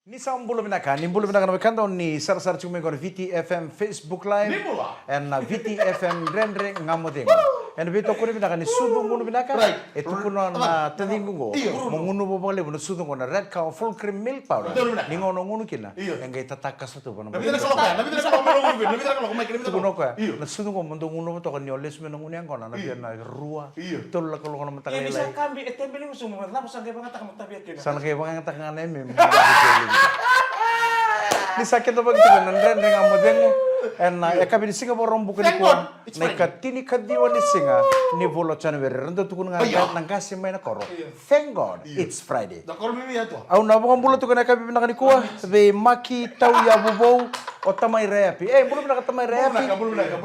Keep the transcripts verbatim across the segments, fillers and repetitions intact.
Ni sa bula vinaka, ni bula vinaka na wekada, ni sarasara tiko mai qo na V T F M Facebook Live. Ni bula. Ena V T F M Dredre Ga Mo Cegu. Ena veitokoni vinaka ni sucu gunu vinaka. Right. E tukuna na taciqu qo. Io. Mo gunuva vakalevu na sucu qo na Red Cow Full Cream Milk Powder. Ni gauna o gunu kina. Io. E qai tataka sa tu vana. Na vica na kaloko ya, na vica na kaloko mai na gunu kina, na vica na kaloko mai kina, na vica na kaloko. Tukuna o koya. Io. Na sucu qo mo dou gunuva toka ni o lesu mai na gunu yaqona, na via na rua. Io. Tolu na kaloko na mataka lailai. Ia ni sa kabi, e tebe ni musu mo, na mo sa qai vagataka mo tavia kina. Sa na qai vagataka ga na M M. Ni sa keda vakitiko na Dredre Ga Mo Cegu. Ena, e kavi ni siga Vakaraubuka nikua. Na ika tinikaciwa ni siga ni vula o January. Ra dau tukuna ga na qase mai na koro. Thank God it's Friday. Au na vakabula tu ga na yakavi vinaka nikua vei Maki Tauyavu Vou, o Tamai Rayapi. E, bula vinaka Tamai Rayapi.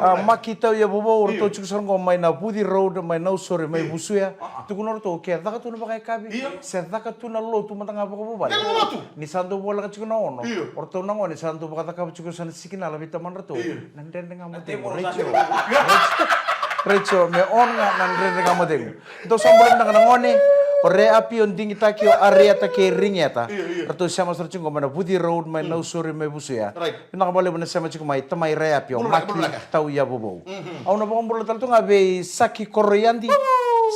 A, Maki Tauyavu Vou, o ratou tiko sara qo mai na Vuci Road, mai Nausori, mai Vusuya. Tukuna o ratou ke caka tu na vakayakavi, se caka tu na lotu mada ga vakavuvale. Ni sa dau voleka tiko na ono. O ratou na gone sa dau vakacakava tiko sa na sikinala vei tamadratou. Na Dredre Ga Mo Cegu. Rachel, me on ga na Dredre Ga Mo Cegu. Dou sa bula vinaka na gone, o Reapi, o Digitaki, o Arieta kei Rigieta. Ratou sema sara tiko mai na Vuci Road, mai Nausori, mai Vusuya. Vinaka vakalevu na sema tiko mai, Tamai Rayapi, o Maki Tauyavu Vou. Au na vakabula tale tu ga vei Saki Koroyadi,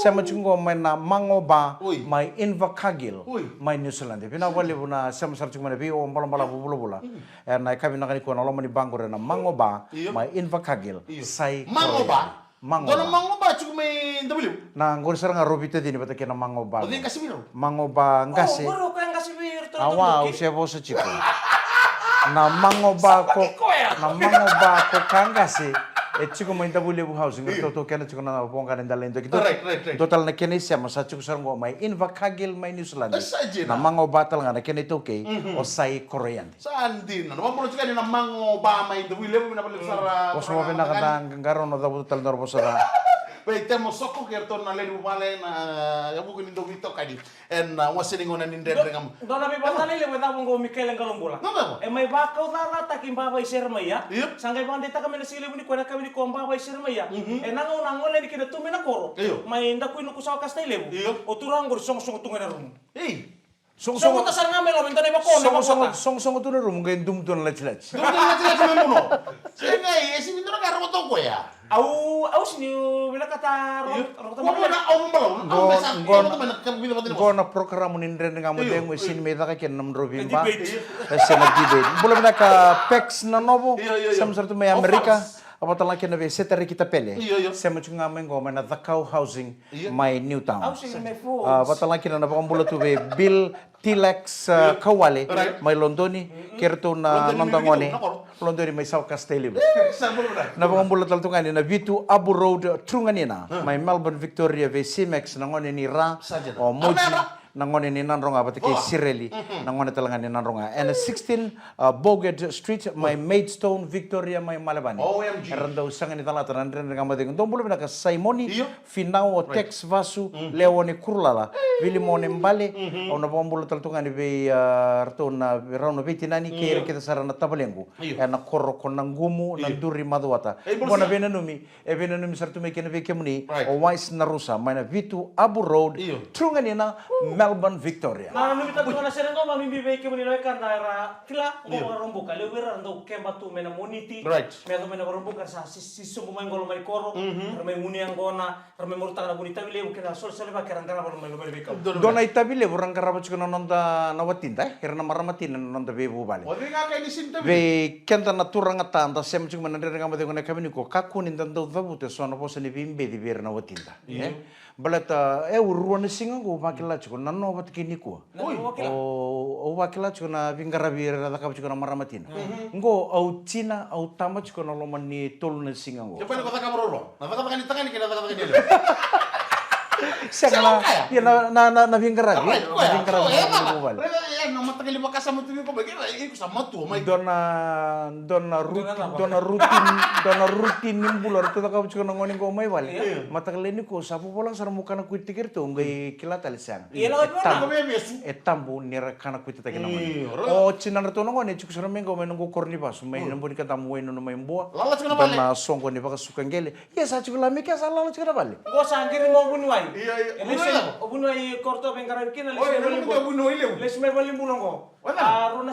sema tiko mai na Magoba, mai Invercargill, mai New Zealand. Vinaka vakalevu na sema sara tiko mai na vei o balabalavu vulavula. Ena yakavi vinaka nikua na loma ni bar qori na Magoba, mai Invercargill, Sai Koroyadi. Magoba. Dua na Magoba tiko mai Davuilevu. Na qori sara ga rau veitacini vata kei na Magoba. O cei qase vei rau? Magoba qase. Awa, au se vosa tiko. Na Magoba ko, na Magoba ko ka qase. E tiko mai Davuilevu Housing, ratou taukena tiko na voqa na dela ni doki. Dua tale na kena isema sa tiko sara qo mai Invercargill mai New Zealand. Na Magoba tale ga na kena itaukei o Sai Koroyadi. Sa dina. Na vakabula tiko yani na Magoba mai Davuilevu, vinaka vakalevu sara. Vosa vakavinaka, da qarauna cavuta tale na nodra vosa ca. Vei Temo Soko kei ratou na lewe ni vuvale na yavuku ni dau veitokani. Ena wase ni gauna ni Dredre Ga Mo. Dua na veivakatalai levu e cava qo Mikaele Qalobula. Na cava? E mai vakaucalataki Bavai Seremaia. Sa qai vakadeitaka mai na siga levu nikua na yakavi nikua Bavai Seremaia. Ena gauna a gole yani kina tu mai na koro. Mai Dakuinuku, Sawa, Kasitailevu. O turaga qori sogosogo tu ga ena rumu. Ei. Sogo, sogo, sogo ta sara ga mai loma, e dua na ivako, na ivako ta. Sogo, sogo tu na rumu, qai dum tu na latilati. Dum tu na latilati mai muno. Sega, e sega ni dua na ka e rawata o koya. Au, au sega ni vinakata rawata, rawata mai. Au balavu, au balavu. Qo na program ni Dredre Ga Mo Cegu, e sega ni mai caka kina na nomudrau veiba. E se na debate. Bula vinaka Pex Nanovo, sema sara tu mai Amerika. A vata la kina vei Setariki Tapele. Sema tiko ga mai qo mai na Cakau Housing. Mai Newtown. A, vata la kina na vakabula tu vei Bill Tilex, a, Kawale, mai Lodoni, kei ratou na noda gone. Lodoni mai Sawa Kasitailevu. Na vakabula tale tu ga ni na Vitu Abu Road, Truganina, mai Melbourne, Victoria, vei Simex, na gone ni Ra, o Moji, na gone ni Nadroga vata kei Sireli, na gone tale ga ni Nadroga. Ena sixteen, a, Bourget Street, mai Maidstone, Victoria, mai Malevani. Era dau sega ni calata na Dredre Ga Mo Cegu. Dou bula vinaka Saimoni, Finau, o Tex Vasu, Leone Kurulala, Vilimone Bale. Au na vakabula tale tu ga ni vei, a, ratou na, rau na veitinani, kei ira kece sara na tavalequ. Ena koro ko Naqumu, na Duri Macuata. Qo na veinanumi. E veinanumi sara tu mai kina vei kemuni o Wise Narusa mai na Vitu Abu Road, Truganina, Melbourne, Victoria. Na nanumi tale tu ga na sere qo, vakabibi vei kemuni na wekada era kila qo Vakaraubuka, levu vei ira era dau keba tu mai na Moniti me yaco mai na Vakaraubuka, era sa si, si sobu mai qo loma ni koro, era mai gunu yaqona, era mai marautaka na vu ni itavi levu kei na solesolevaki era qarava loma ni loma ni veikau. Dua na itavi levu ra qarava tiko na noda na watida, e, ira na marama tina na noda veivuvale. Vei keda na turaga ta da sema tiko mai na Dredre Ga Mo Cegu ena yakavi nikua, kakua ni da dau cavuta eso na vosa ni veibeci vei ira na watida, e? Baleta e, au rua na siga qo au vakila tiko na noa vata kei nikua. Au vakila tiko na veiqaravi era cakava tiko na marama tina. Qo au tina, au tama tiko na loma ni tolu na siga qo. Sega na, ia na, na, na veiqaravi, na veiqaravi. Dua na, dua na ruti, dua na ruti ni bula ratou cakava tiko na gone qo mai vale. Mataka lailai nikua sa vovolaka sara mo kana kuitataki iratou, qai kila tale sega. E tabu, e tabu ni ra kana kuitataki na gone. O tinadratou na gone e tiko sara mai qo mai noqu koro ni vasu, mai na Bunikadamu, Wainunu, mai Bua. Dua na soqo ni vakasuka qele. Ia sa tiko la mai kea sa lala tiko na vale. Qo sa qiri mai o vuniwai. Io, io. E lesu mai o vuniwai, koroto veiqaravi kina, lesu mai valenivolavola qo. A, rua na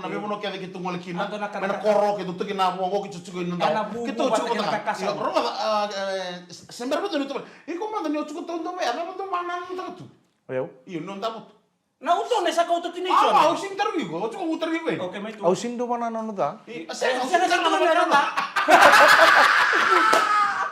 na veivanua kece keitou gole kina. Ado na mai na kanakana. Koro keitou tu kina, vo qo keitou tiko i na dau. Ena vuvu keitou tiko vata kei na kaka. Io, sa rau vata, a, e, se bera vata ni tu. Iko mada ni o tiko taudua vei, a cava dou vakanananutaka tu? O yau? Io, ni o davo tu. Na uto ne sa kauta tini. Awa, au sini tarogi iko, au tiko au tarogi iko. Okay, mai tu. Au sini dou vakanananu ca. I, a, sega, au sini tarogi iko.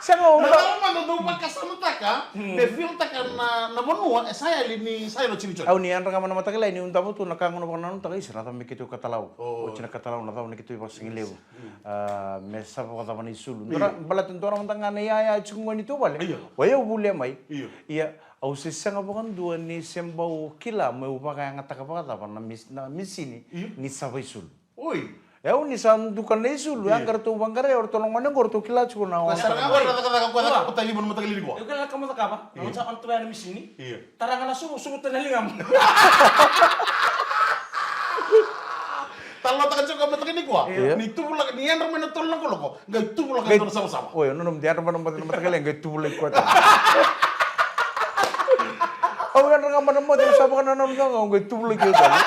Sega, au na cava mada dou vakasamataka, me feel taka na, na vanua e sa yali ni sa yali o Jimmy John. Au ni yadra ga mai na mataka lailai ni au davo tu na ka ga au vakanananutaka, isa, na cava me keitou katalau. O. Oti na katalau na cava na keitou vakasigalevu. A, me sa vakacava na isulu. Io. Dua na, baleta dua na mada ga na iyaya e tiko qo ni tou vale. Io. O yau volia mai. Io. Ia, au se sega vakadua ni se bau kila meu vakayagataka vakacava na mis-, na misini ni sava isulu. Oi. E au ni sa duka na isulu, ia, e a qai ratou vaqarai, o ratou na gone qo ratou kila tiko na. Koya sara ga qo na cakacaka koya cakava tale i vale ni mataka lailai qo. Io, kila na ka mo cakava. Io. Sa qai tu vaya na misini. Io. Tara ga na suvu, suvu tani na ligamu. Talanoataka tiko mataka nikua. Io. Ni tuvulaka, ni yadra mai na tolu na kaloko, qai tuvulaka e dua na savasava. Oi, nona mada yadra mai na mataka lailai, qai tuvulaki koya tale. Au yadra ga mai na mataka, sa vakanananu ga, au qai tuvulaki koya tale.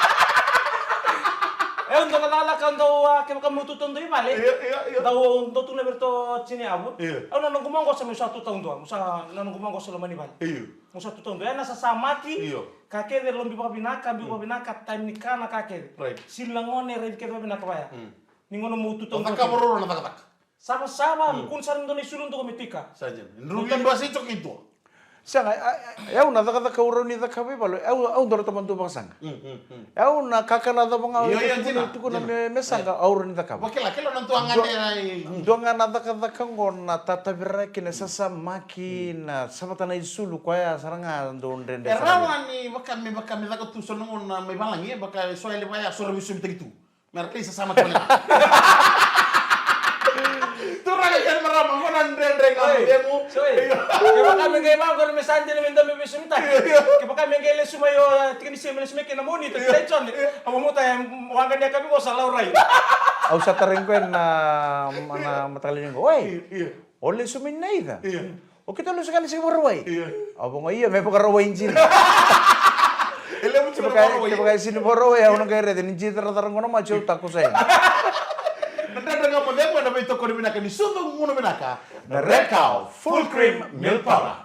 E, au dau na cakacaka, au dau, a, kevaka meu tu taudua i vale. Io, io, io. Dau, dau tukuna vei iratou o Jini Avu. Io. Au na noqu maqosa meu sa tu taudua, meu sa, na noqu maqosa loma ni vale. Io. Meu sa tu taudua. Ena sasamaki. Io. Ka kece lobi vakavinaka, biu vakavinaka, time ni ka na ka kece. Right. Sili na gone, raici kece vakavinaka vaya. Mm. Ni gauna meu tu taudua. O cakava roro na cakacaka. Savasava, mm, kua ni sa dua na isulu dua me tu i ka. Sa dina. Druki basi toki tua. Sega, a, a, e au na cakacaka au rawa ni cakava i vale, e au, au dau raica mada dua vakasaqa. Mm, mm, mm. E au na kakana cava ga au, io, io, tukuna, dina, tukuna, dina, me, me saqa, e, au rawa ni cakava. Vakila, kila na dua ga. Dua, ne, mm, dua ga na cakacaka qo na tataviraki, na sasamaki, mm, na savata na isulu, koya sara ga dau dredre sara. E rawa ni vaka me, vaka me caka tu so na gauna mai valagi, e vaka so yali vaya, so rawa ni sumitaki tu. Me ra kai sasama tole. Turaga kei na marama, qo na dredre ga. Oi, mo cegu. Soi. Io. Kevaka me qai vaqo me sa dina me dua me veisomitaki. Io, io. Kevaka me qai lesu mai o, a, tiki ni siga me lesu mai kei na Moni, io, tiki ni Joni. Io. A, mo muta e, waqa ni yakavi qo sa laurai. Au sa tarogi koya na, na mataka lailai qo. Oi. Io, io. O lesu mai na ica? Io. O keitou lesu ga ni Sini Vakarauwai? Io. Au vaqo, io, me Vakarauwai Jini. E levu tiko na Vakarauwai. Kevaka e Sini Vakarauwai, au na qai raica ni Jini caracara qo na maji, au takoso yani. Na Dredre Ga Mo Cegu ena veitokoni vinaka ni sucu gunu vinaka, na Red Cow Full Cream Milk Powder.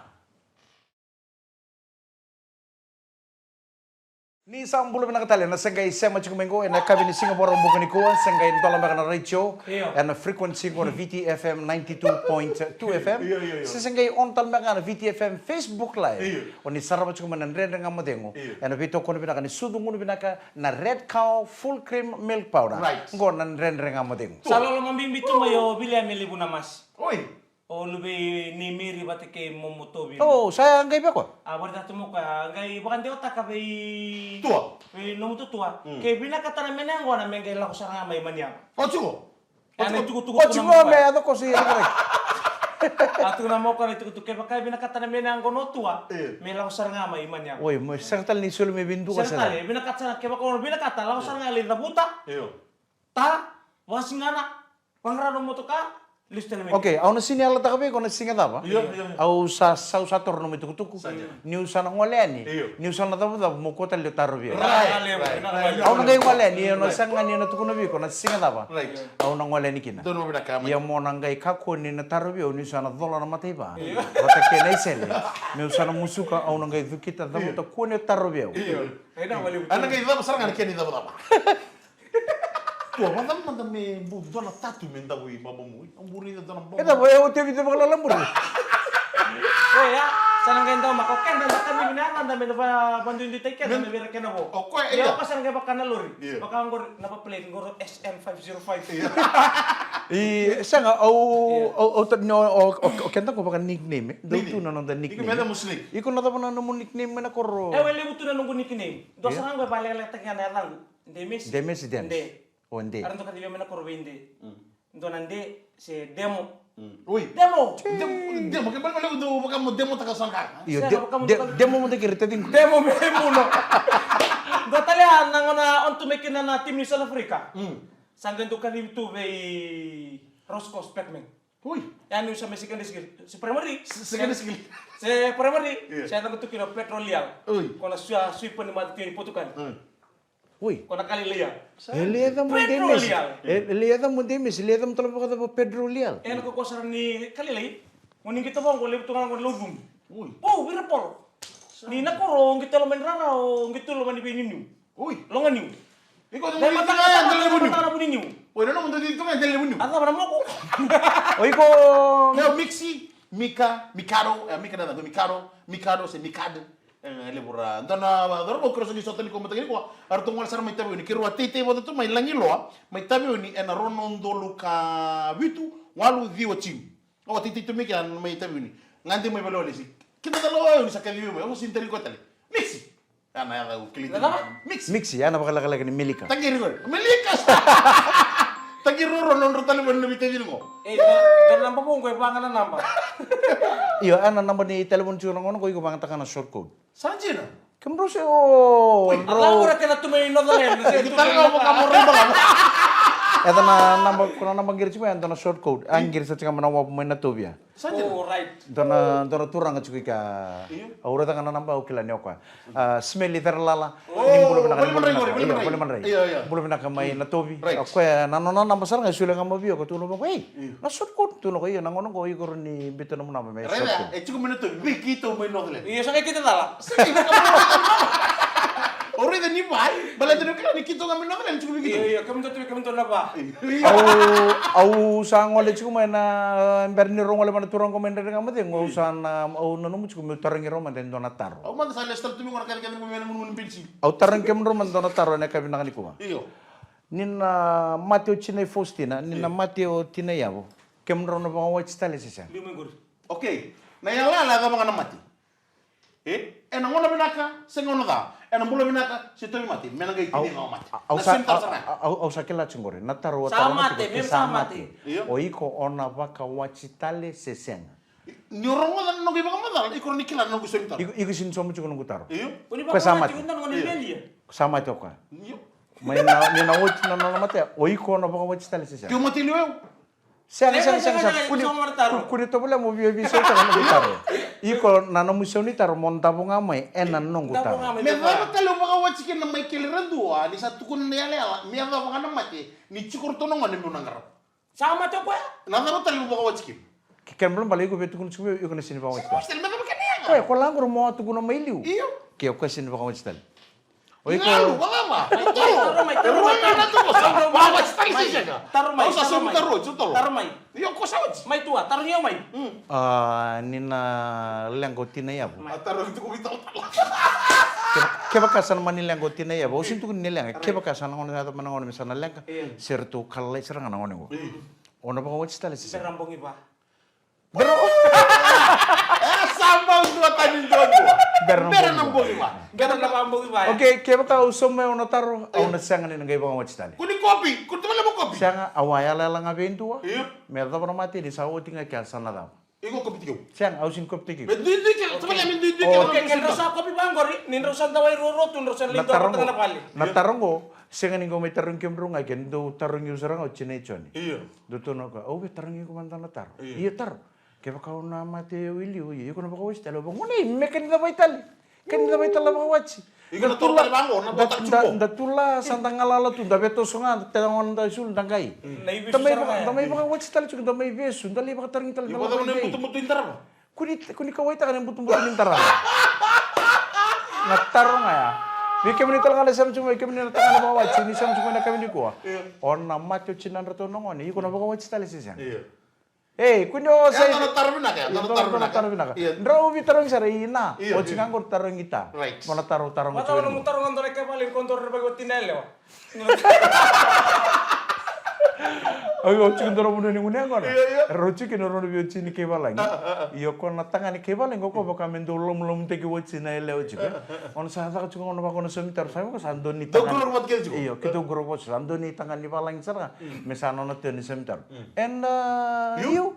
Ni sa bula vinaka tale na se qai sema tiko mai qo ena yakavi ni siga Vakaraubuka nikua, se qai dola beka na retio. Io. Ena frequency qo na V T F M ninety-two point two F M. Io, io, io. Se se qai on tale beka na V T F M Facebook Live. Io. O ni sarava tiko mai na Dredre Ga Mo Cegu. Io. Ena veitokoni vinaka ni sucu gunu vinaka na Red Cow Full Cream Milk Powder. Right. Qo na Dredre Ga Mo Cegu. Sa loloma bibi tu mai o Viliame Levu na Masi. Oi. O luve i nei Meri vata kei Momo Tovi. O, sa qai vei koya? A, vata tu mo koya, a qai vakadewataka vei Tua. Vei nomu tutua. Mm. Ke vinakata na mena yaqona me qai lako sara ga mai Maniava. O tiko. O tiko, tiko, o tiko me yaco koso i rairai. A tukuna mo koya na itukutuku, kevaka e vinakata na mena yaqona o Tua, e, me lako sara ga mai Maniava. Oi, mo sega tale ni soli me veiduka sara. Sega tale, e vinakata sara, kevaka o vinakata, lako sara ga lai cavuta. Io. Ta, vakasigana, vaqara nomu motoka, lesu tale mai. Okay, au na sini yalataka vei iko na siga cava? Io, io, io. Au sa, sa, au sa toro nomu itukutuku. Sa dina. Niu sa na gole yani. Io. Niu sa na cavucavu, mo kua tale ni tarovi au. Right, right, right. Au na qai gole yani, au na sega ni na tukuna vei iko na siga cava. Right. Au na gole yani kina. Donu vinaka mai. Ia mo na qai kakua ni na tarovi au, niu sa na cola na mataiva. Io. Vata kei na isele. Meu sa na musuka, au na qai cukita, cavuta, kua ni tarovi au. Io. Ana qai cava sara ga na kena icavacava. Tua, vacava mada me bau dua na tatu me davo i mamamu. Au buri dua na bau. E davo, e oti e vica vakalalaburi. Oi, a, sa na qai dau maka, o keda da kacivi na yacada me da va, vaduiduitaki keda me vei ira kena vo. O koya, ia. Ia, o koya sa na qai vaka na lori. Ia. Vaka qori, na va plate, qori S M five zero five. Ia. I, sega, au, au, au, ta-, no, o, o, o keda qo vaka nickname, e? Dau tu na noda nickname. Iko me da mo snake. Iko na cava na nomu nickname mai na koro? E, au levu tu na noqu nickname. Dua sara ga qo e vakalekalekataki ga na yacaqu. Demesi. Demesi Dems. De. O De. Era dau kacivi au mai na koro vei De. Mm. Dua na De, se Demo. Mm. Oi. Demo! Demo, Demo, ke bale bale dau vaka mo Demo taka saka. Io, sega, De-, vaka mo De-, Demo mo De kere tadingu. Demo me muno. Dua tale a na gauna on tu mai kina na timi ni South Africa. Mm. Sa qai dau kacivi tu vei Roscoe Pac-Man. Oi. Ya niu sa mai secondary school. Se primary. Se-, secondary school. Se primary. Io. Sa yacaqu tu kina o Pedro Leal. Oi. Ko na sui, sui pani mata tiko ni Portugal. Mm. Oi. Ko na Kalilaia. E le yaca mo Pedro Demes. Leal. E, e le yaca mo Demes, e le yaca mo tale vakacava Pedro Leal. E na koko sara ni Kalilai. Mo ni qito vaqo levu tu ga qo ni laucumi. Oi. O, vira polo. Ni na koro, o qito loma ni rara, o qito loma ni veiniuniu. Oi. Loga niu. Iko na mataka na vuniuniu. Oi, na mataka na vuniuniu. Oi, na mataka na vuniuniu. A cava na moko. O iko. Meu Mixi, Mika, Mikado, e, Mika na Mikado, Mikado se Mikado. E, e levu ra. Dua na cauravou keirau sa qai sota ni ko mataka ni ko. Eratou gole sara mai Taveuni. Keirau a teitei vata tu mai Lagiloa, mai Taveuni, ena rua na udolu ka vitu, walu ciwa tini. Au a teitei tu mai kea mai Taveuni. Gade mai valewalesi. Kida cala o yau ni sa kacivi mai. Au sa sini tari koya tale. Mixi. Ana yaca au kiliti. Cava? Mixi. Mixi, ana vakalekaleka ni Melika. Taqiri koya. Melika. Taqiri roro na nodra talevoni na veitacini qo. E, da, da naba vou qo e vaga na naba. Io, ana naba ni talevoni tiko na gauna qo iko vagataka na short code. Sa dina? Kemudrau se o. Oi, drau. Ala ura kena tu mai Northern, se tu mai Northern. Yaca na naba, ko na naba qiri tiko ya, dua na short code. A qiri sa tiko mai na wavu mai Natovia. Sa dina? Oh, right. Dua na, dua na turaga tiko i kea. Io. Au raica ga na naba au kila ni o koya. A, Smelly Cerelala. Oh, ni bula vinaka, ni bula vinaka. Io, bula vinaka mai Natovi. Right. O koya na nona naba sara ga e solia ga mai vei au, ka tukuna vaqo, ei, na short code, tukuna vaqo, io, na gauna qo iko rawa ni biuta nomu naba me short code. E tiko mai Natovi, vei keitou mai Northland. Io, sa qai keitou cala. Sa qai keitou cala. O raica ni va, baleta ni o kila ni keitou ga mai Northland, tiko vei keitou. Io, io, kemudou tu, kemudou na va. Io. Au, au sa gole tiko mai na, bera ni rau gole mai na turaga qo mai Dredre Ga Mo Cegu, au sa na, au nanuma tiko meu tarogi rau mada e dua na taro. Au mada sa lesu tale tu mai qo na kacakaca ni gumia na gunugunu ni penisi. Au tarogi kemudrau mada e dua na taro ena yakavi vinaka nikua. Io. Ni na mate o tinai Faustina, ni na mate o tinai Yavo. Kemudrau na vakawati tale se sega? Liu mai qori. Okay. Na yalayala e cava ga na mate? E? Ena gauna vinaka se gauna ca? Ena bula vinaka se tauvimate? Me na qai tini ga o mate. Au sa, au, au, au sa kila tiko qori. Na taro, sa taro mate, me sa mate. Io. O iko o na vakawati tale se sega? Ni o rogoca na noqu ivakamacala, iko rawa ni kila na noqu isau ni taro. Iko, iko sini sauma tiko noqu taro. Io. Ko ni vakawati tiko na noqu imelia. Sa mate o koya. Io. Mai na, ni na oti na nona mate, o iko na vakawati tale se sega? Ke o mate liu au. Sega, sega, sega, sega. Kua ni, kua ni tovolea mo via veisautaka na noqu taro. Iko na nomu isau ni taro mo davo ga mai ena noqu taro. Me cava tale o vakawati kina Michael Radua, ni sa tukuna na yalayala, me yacova ga na mate, ni tiko ratou na gone meu na qarava. Sa mate o koya. Na cava tale mo vakawati kina? Ke, kena ibalebale iko via tukuna tiko vei au, iko na sini vakawati tale. Sega, me cava kena yaga? Koya, ko la qori mo a tukuna mai liu. Io. Ke o koya sini vakawati tale. O iko. Galu, vacava? Mai, taro, mai, taro, mai, taro. Taro mai, taro mai. Taro mai, taro mai. Io, ko sa oti? Mai tua, tarogi au mai. Mm. Ah, ni na leqa o Tina Yavu. Mai. A taro tu ko vitautala. Keva-, kevaka sa na mani leqa o Tina Yavu, au sini tukuni ni leqa. Right. Kevaka sa na gone, sa na gone me sa na leqa. Io. Se ratou kala lai sara ga na gone qo. Mm. O na vakawati tale se. Bera bogi va. Bera. E sa bau dua tani dua dua. Bera na bogi va. Bera na bogi va. Okay, kevaka au sauma o na taro, au na sega ni na qai vakawati tale. Kuni kopi, kuni tavale mo kopi. Sega, au a yalayala ga vei dua. Io. Me yacova na mate ni sa oti ga kea sa na cava. Iko kopi tikeu. Sega, au sini kopi tikeu. Me duidui ke, tavale me duidui ke. Okay, ke drau sa kopi vaqori, ni drau sa dawai ruarua tu, drau sa lai dua vata na vale. Na taro qo, sega ni qo mai tarogi kemudrau ga ke, dou tarogi au sara ga o Tina i Joni. Io. Dou tukuna o koya, au via tarogi iko mada na taro. Io. Io, taro. Kevaka au na mate au i liu, io, iko na vakawati tale. Au vaqo, nei, me kani cava i tale. Kani cava i tale na vakawati. Iko na tolo tale vaqo, na vakawati tiko. Da tula, sa da galala tu, da vetoso ga, da tega gona da isulu, da qai. Mm. Da mai vaka-, da mai vakawati tale tiko, da mai vesu, da lai vakatarogi tale, da mai vei. Iko na butubutu i darava. Kuni, kuni kauaitaka na butubutu ni darava. Na taro ga ya. Vei kemuni tale ga na sema tiko mai, kemuni na tagane vakawati, ni sema tiko mai na kavini kua. Io. O na mate o tinadratou na gone, iko na vakawati tale se sega. Io. Ei, kuni o sa. Ia, dua na taro vinaka, ia, dua na taro vinaka. Io. Drau veitarogi sara ina. Io, io. O tiko qori tarogi ta. Right. Mo na taro, taro. Vata qori na mo taro ga dua na kevale, ko dua na vei o tina yalewa. Oi, o tiko dua na vanua ni gunu yaqona. Io, io. Rau tiko na rau na vei o tini kei valagi. Ah, ah, ah. Io, ko na tagane kei valagi, ko vaka me dau lomulomutaki o tina yalewa tiko. Ah, ah, ah. O na sa caka tiko, o na vaka o na saumi taro, sa vaka sa dua ni tagane. Dau guru vata kei tiko. Io, keitou guru vata, sa dua ni tagane ni valagi sara ga. Mm. Me sa nona tio ni saumi taro. Mm. And, uh, you?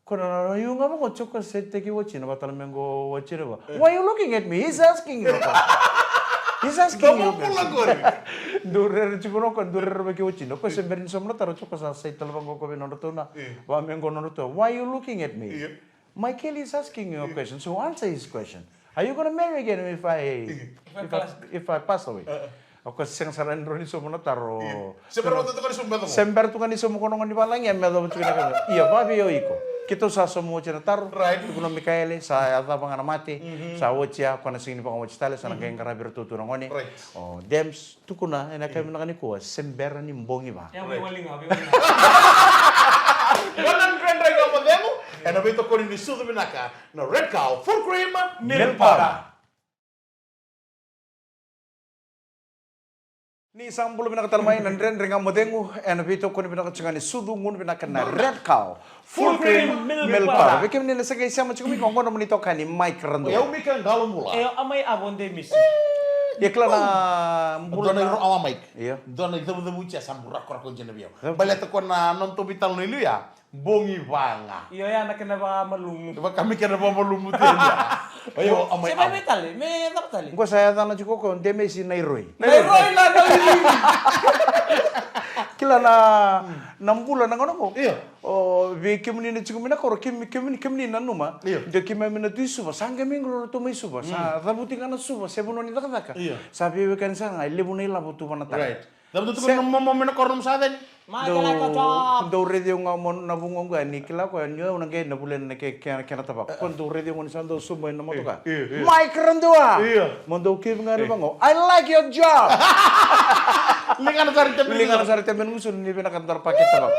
Ko na, na, you ga vaqo, tiko se teki o tina, vata me qo o tina va. Eh. Why you looking at me? He's asking you. He's asking you. Dou bula qori. Dou rere tiko na ko, dou rere vaki o tina. Ko se bera ni sauma na taro, tiko sa sai tale vaqo ko vei nodratou na. Eh. Va me qo nodratou. Why you looking at me? Eh. Michael is asking you a question, so answer his question. Are you gonna marry again if I, if I, if I pass away? Uh, uh. O koya sega sara ni rawa ni sauma na taro. Io. Se bera tu ga ni sauma me yacova. Se bera tu ga ni sauma ko na gone ni valagi, me yacova tiko na ka. Io, vavei o iko. Keitou sa sauma oti na taro. Right. Tukuna o Mikaele, sa yacova ga na mate. Mhm. Sa oti ya, ko na sega ni vakawati tale, sa na qai qaravi iratou tu na gone. Right. O Dems, tukuna, ena ka vinaka nikua, se bera ni bogi va. Right. Qo na Dredre Ga Mo Cegu, ena veitokoni ni sucu vinaka, na Red Cow, full cream, milk powder. Ni sa bula vinaka tale mai na Dredre Ga Mo Cegu, ena veitokoni vinaka tiko ga ni sucu gunu vinaka na Red Cow. Full cream milk powder. Vei kemuni na sa qai sema tiko mai, qo na nomuni itokani Mike Radua. O yau Mika Qalobula. E, a mai a vo de misi. Ia kila na bula na. Dua na iro awa Mike. Ia. Dua na icavucavuti a sa burakorako dina vei au. Baleta ko na nona tovi tale na iliu ya. Bogi va ga. Io, ya na kena vakamalumu. Vaka me kena vakamalumu tena. Oi, o, o mai. Se mai mai tale, me cava tale? Qo sa yacana tiko ko Demesi Nairoi. Nairoi na Nairoi. Kila na, na bula na gauna qo. Io. O, vei kemuni na tiko mai na koro, kemi-, kemuni, kemuni nanuma. Io. De keimami na tu i Suva, sa qai mai qo ratou mai Suva. Sa cavuti ga na Suva, se vanua ni cakacaka. Io. Sa veiwekani sara ga, e levu na ilavo tu vanataka. Right. Dou, dou raici au ga mo na vugoqu ya ni kila koya ni au na qai na vule na ke, ke, kena tavako. Ko dou raici au ga ni sa dou subu ena motoka. Mike Radua. Mo dou kevi ga ni vaqo. I like your job. Ligana sara i tebeni. Ligana sara i tebeni gusu ni vinaka dara pakete tavako.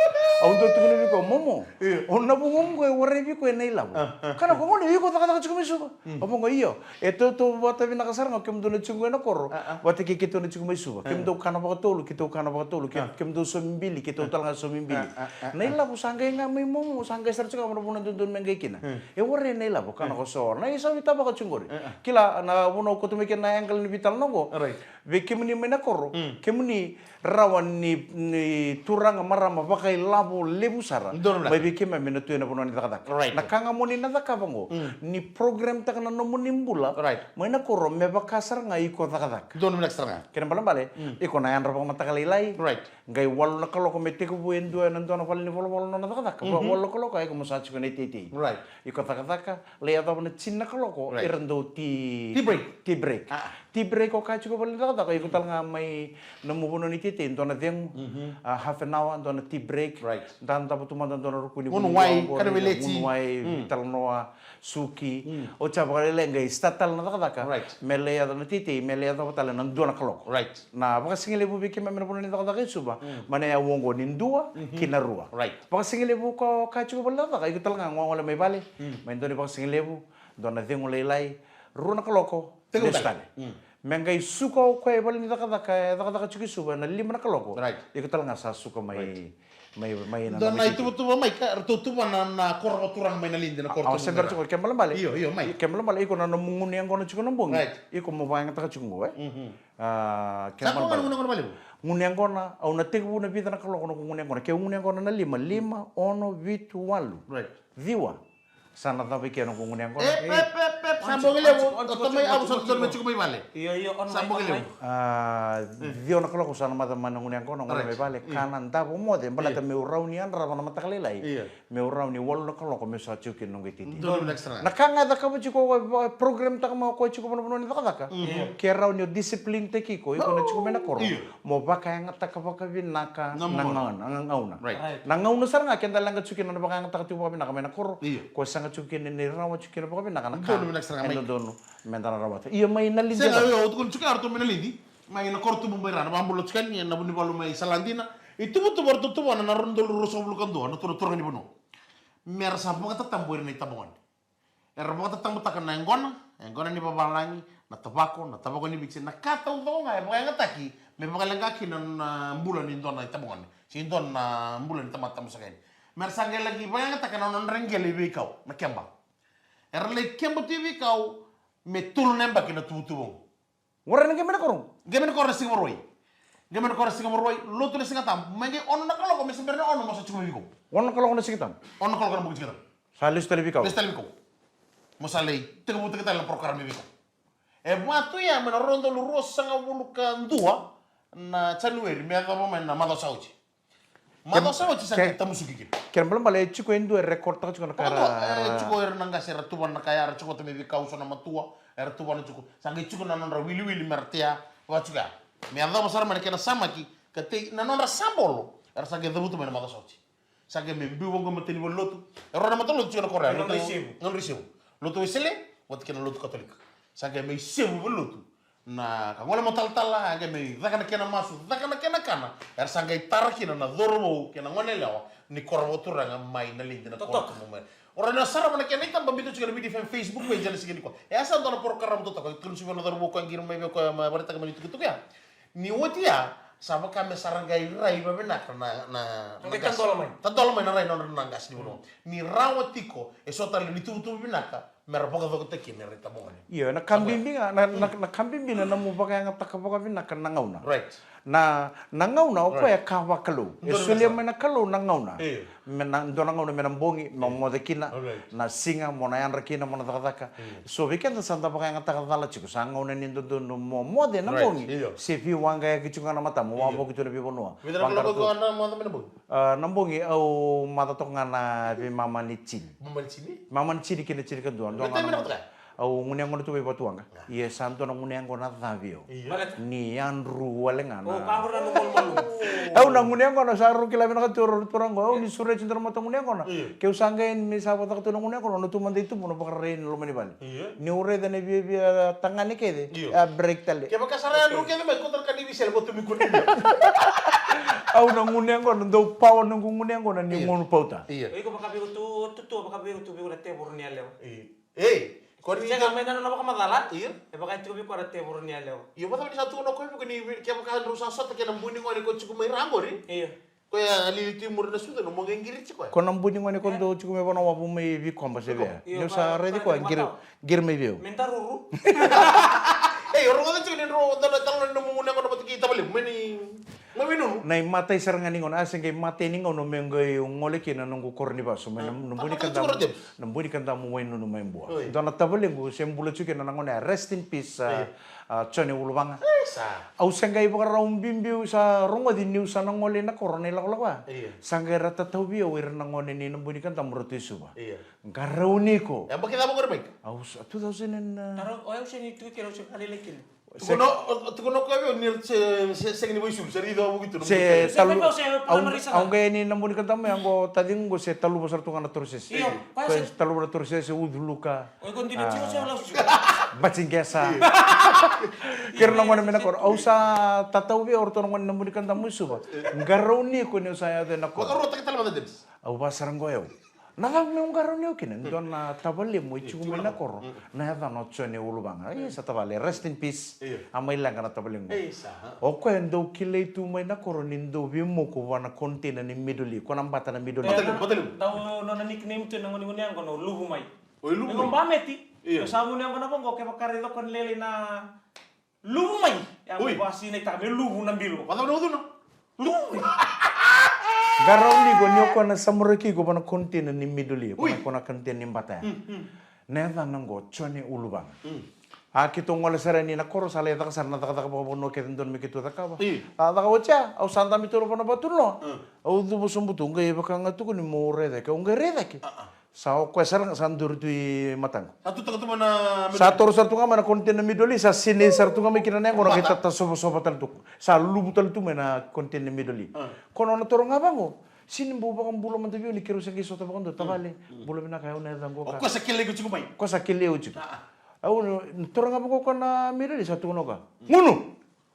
Au dou tukuna vei koya, momo. O na vugoqu e warai vei koya na ilavo. Kana ko gone, iko cakacaka tiko mai Suva. O vaqo io. E tautauvata vinaka sara ga o kemudou na tiko qo ena koro. Vata kei keitou na tiko mai Suva. Kemudou kana vakatolu, keitou kana vakatolu. Ke-, kemudou saumi bili, keitou tale ga saumi bili. Na ilavo sa qai ga mai momo, sa qai sara tiko ga mo na vanua dodonu me qai kina. E warai na ilavo, kana ko so. Na isau ni tavako tiko qori. Kila na vanua koto mai kina na angle ni veitalanoa qo. Vei kemuni mai na koro, kemuni rawa ni, ni turaga, marama vakailavo levu sara. Mai vei keimami na tu ena vanua ni cakacaka. Na ka ga mo ni na cakava qo, ni program taka na nomuni bula mai na koro me vaka sara ga iko cakacaka. Donu vinaka sara ga. Kena balebale, iko na yadra vakamataka lailai. Qai walu na kaloko me tekivu e dua ena dua na vale ni volavola nona cakacaka. Walu na kaloko a iko mo sa tiko ena iteitei. Iko cakacaka, lai yacova na tini na kaloko, ira dau tea, tea break. Tea break. Tea break o ka tiko vale ni cakacaka, iko tale ga mai nomu vanua ni tea, teitei, dua na cegu, a, half an hour, dua na tea break. Right. Da dava tu mada dua na ruku ni vuni, wai, kana veleti, gunu wai, veitalanoa, suki. Oti ya vakalailai qai start tale na cakacaka. Right. Me lai yaco na teitei, me lai yacova tale na dua na kaloko. Right. Na vakasigalevu vei keimami na vanua ni cakacaka e Suva, mai na aua oqo ni dua ki na rua. Right. Vakasigalevu ko ka tiko vale ni cakacaka, iko tale ga gole mai vale, mai dua ni vakasigalevu, dua na cegu lailai, rua na kaloko, lesu tale. Me qai suka o koya i vale ni cakacaka, e cakacaka tiko i Suva, na lima na kaloko. Right. Iko tale ga sa suka mai, mai, mai na, dua na ituvatuva mai ka, ratou tuva na, na koro vakaturaga mai na lidi, na koro. Au se bera tiko, kena ibalebale. Io, io, mai. Kena ibalebale, iko na nomu gunu yaqona tiko na bogi. Right. Iko mo vakayagataka tiko qo, e? A, kena ibalebale. Sa ko gunu yaqona valevu? Gunu yaqona, au na tekivu na vica na kaloko noqu gunu yaqona. Ke au gunu yaqona na lima, lima, ono, vitu, walu. Right. Ciwa. Sa na cava i ke noqu gunu yaqona. E, pep, pep, pep, sa bogi levu, o tamai au sa tiko mai vale. Io, io, sa bogi levu. A, ciwa na kaloko sa na maca mai na gunu yaqona, gole mai vale, kana, davo, moce, baleta meu rawa ni yadrava na mataka lailai. Io. Meu rawa ni walu na kaloko meu sa tiko kina noqu iteitei. Na ka ga e cakava tiko, e, e programtaka mai o koya tiko vanavanua ni cakacaka. Ke rawa ni o disciplinetaki iko, iko na tiko mai na koro. Io. Mo vakayagataka vakavinaka na gauna, na gauna. Right. Right. Na gauna sara ga keda leqa tiko kina na vakayagataka tiko vakavinaka mai na koro. Io. Ko saga tiko kina ni rawa tiko kina vakavinaka na ka. Donu vinaka sara ga mai. E dodonu meda na rawata. Io, mai na lidi. Sega, io, au tukuna tiko ya, ratou mai na lidi. Mai na koro tubu mai ra, na vakabula tiko yani, na vunivalu mai Saladina. Ituvatuva ratou tuvana na rua na udolu ruasagavulu ka dua, na tu na turaga ni vanua. Me ra sa vakatatabu ira na itabagone. Era vakatatabutaka na yaqona, yaqona ni vavalagi, na tavako, na tavako ni vitsi, na ka taucoko ga e vakayagataki me vakaleqa kina na bula ni dua na itabagone se dua na bula ni tamata tabu saka yani. Me ra sa qai laki vakayagataka na nodra qele i veikau, na keba. Era lai keba tu i veikau me tolu na yabaki na tuvatuva oqo. Warai na qai mai na koro. Qai mai na koro na siga Vakarauwai. Qai mai na koro na siga Vakarauwai, lotu na Siga Tabu. Mai qai ono na kaloko, me se bera na ono mo sa tiko mai veikau. Ono na kaloko na Siga Tabu. Ono na kaloko na bogi Siga Tabu. Sa lesu tale veikau. Lesu tale veikau. Mo sa lai tekivutaki tale na program i veikau. E vaka tu ya mai na rua na udolu ruasagavulu ka dua na January, me yacova mai na macawa sa oti. Macawa sa oti sa qai tamusuki kina. Kena ibalebale e tiko e dua e rekordtaka tiko na ka era, e tiko ira na qase era tuvana na ka ya, era tiko vata mai veikau, so na matua era tuvana tiko. Sa qai tiko na nodra wiliwili me ra tea vaka tiko ya. Me yacova sara mai na kena samaki ka tei na nodra sabolo, era sa qai cavuta mai na macawa sa oti. Sa qai mai biu vaqo e matai ni valenilotu. E rua na matalotu tiko na koro ya. Lotu Wesele vata kei na lotu Katolika. Sa qai mai sevu valenilotu. Na ka gole mo talatala, a qai mai caka na kena masu, caka na kena kana. Era sa qai tara kina na cauravou kei na goneyalewa ni koro vakaturaga mai na lidi na koro. Totoka. Mai. O rau na sarava na kena itaba biuta tiko na Viti F M Facebook page ena siga nikua. E a sa dua na porokaramu totoka, tukuna tiko vei na cauravou koya qiri mai vei koya, ma vakaraitaka mai na itukutuku ya. Ni oti ya, sa vaka me sa ra qai rai vavinaka na, na, na qase. Tadola mai. Tadola mai na rai na nodra na qase ni vanua. Ni rawa tiko e so tale ni tuvatuva vinaka me ra vakacokotaki kina era itabagone. Io, na ka bibi ga, na, na, na ka bibi na nomu vakayagataka vakavinaka na gauna. Right. Na, na gauna o koya e ka vakalou. E solia mai na Kalou na gauna. Io. Me na, dua na gauna me na bogi, mo moce kina. Right. Na siga, mo na yadra kina, mo na cakacaka. Io. So vei keda sa da vakayagataka cala tiko, sa gauna ni dodonu mo moce na bogi. Right, io. Se veiwaqayaki tiko ga na matamu, wavoki tu na veivanua. Vica na kaloko iko na moce mai na bogi? A, na bogi au maca toka ga na veimama ni tini. Mama ni tini? Mama ni tini kei na tinikadua. Dua ga na maca. Au gunu yaqona tu mai Vatuwaqa. Ia sa dua na gunu yaqona ca vei au. Io. Ni yadru wale ga na. Au na gunu yaqona sa rau kila vinaka tu o rau na turaga qo. Au ni sureti dua na mata gunu yaqona. Io. Keu sa qai ni sa vakacaka tu na gunu yaqona, au na tu mada i tubu na vakararai na loma ni vale. Io. Niu raica na viavia tagane kece, io, a break tale. Kevaka sa ra yadru kece mai, kauta na ka ni veisele, vatu mai kua ni via. Au na gunu yaqona, dau pawa noqu gunu yaqona ni gunu pauta. Io. Iko vaka vei iko tu, tu, tu, vaka vei iko tu vei iko na tevoro ni yalewa. Io. Ei, ko ni sega mai na nona vakamacala. Io. E vaka e tiko vei koya na tevoro ni yalewa. Io, vata ni sa tukuna o koya vei iko ni kevaka drau sa sota kei na bui ni gone ko tiko mai ra qori. Io. Koya lili tu i muri na sucu, na mo qai qiri tiko ya. Ko na bui ni gone ko dau tiko mai vanawavu mai Vikoba se vei ya. Io, niu sa raici koya, qiri, qiri mai vei au. Me daruru. Ei, o rogoca tiko ni drau dau na talanoa ni nomu gunu yaqona vata kei tavalevu mai ni, mai Wainunu. Na imatai sara ga ni gauna, a se qai imatai ni gauna me qai gole kina na noqu koro ni vasu mai na, na bui ni kadamu, na bui ni kadamu Wainunu mai Bua. Oi. Dua na tavalequ se bula tiko kina na gauna ya, rest in peace, a, a, Jone Uluvaga. Au se qai vakarau biubiu, sa rogoci niu sa na gole ina koro na ilakolako ya. Io. Sa qai ra tatauvi au ira na gone ni na bui ni kadamu ratou i Suva. Io. Qarauni iko. E yabaki cava qori mai? Au sa, two thousand and, uh, taro, o yau se ni tu kina, au se qai lailai kina. Tukuna o, o, tukuna o koya vei au ni se, se, sega ni vakaisulu, se raica vakavuki tu na se moni. Talu-, se pepe, se au, palamarisa. Au qai ni na moni kadamu ya qo taciqu qo se taluva sara tu ga na torosese. Io, koya se taluva na torosese, ucu luka. Oi, ko dina tiko se lau suka. Bati qesa. Io. Kei ira na gone mai na koro. Au sa tatau vei au ratou na gone na moni kadamu i Suva. Qarauni ko ni au sa yaco ena koro. Vakarua, taka tale mada, James. Au va sara qo au. Na cava meu qarauni au kina? Dua na tavalemu e tiko mai na koro. Na yacana o Jone Uluvaga. Ia sa tavale, rest in peace. Io. A mai leqa na tavalemu. Ei, sa, ha? O koya e dau kilai tu mai na koro ni dau veimuku vua na container ni Middle East. Ko na bata na Middle East. Bata levu, bata levu. Dau nona nickname tu ena gone, gone yaqo na o Luvu Mai. Oi, Luvu Mai. Io, ba meti. Io. Io, sa gone yaqo na vaqo, kevaka raica ko ni lailai na Luvu Mai. Oi. Ia, ko vasinaitaka me luvu na bilo. Vacava na ucuna? Luvu. Qarauni ko ni o koya na samuraki iko vua na container ni Middle East. Oi. Ko na, ko na container ni bata ya. Mm, mm. Na yacana qo Jone Uluvaga. Mm. A keitou gole sara yani na koro, sa lai caka sara na cakacaka vakavanua kece dodonu me keitou cakava. Io. A caka oti ya, au sa dabe tu vua na vatunuloa. Mm. Au cuva sobu tu, qai vaka ga tukuni meu rai cake, au qai rai cake. Ah, ah. Sa o koya sara ga sa duri tu i mataqu. Sa tutaka tu mai na Middle East. Sa toro sara tu ga mai na container Middle East, sa sinai sara tu ga mai kina na yaqona, qai ta, tasovasova tale tu. Sa luvu tale tu mai na container Middle East. Ah. Ko na nona toro ga vaqo. Sega ni bau vakabula mada vei au ni keirau se qai sota vakadua, tavale. Mm. Bula vinaka, au na yacaqu o ka. O koya sa kilai iko tiko mai. Koya sa kilai au tiko. Ah, ah. Au na toro ga vaqo ko na Middle East, sa tukuna o koya. Mm. Gunu!